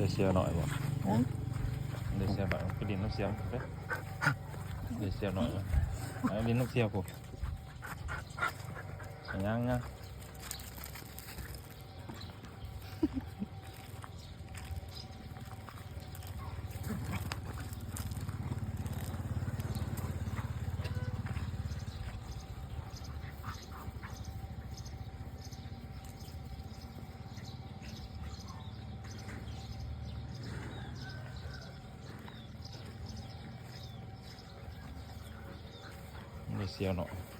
ໄດ້ເຊວໜ້ອຍບໍ່? ຮະ? ໄດ້ເຊວໜ້ອຍ ໄປຫຼິ້ນນຳເຊວເດ້. ໄດ້ເຊວໜ້ອຍ ໄປຫຼິ້ນນຳເຊວພຸ້ນ. ຍັງ ຍັງ. ໄດ້ເຊວເນາະ.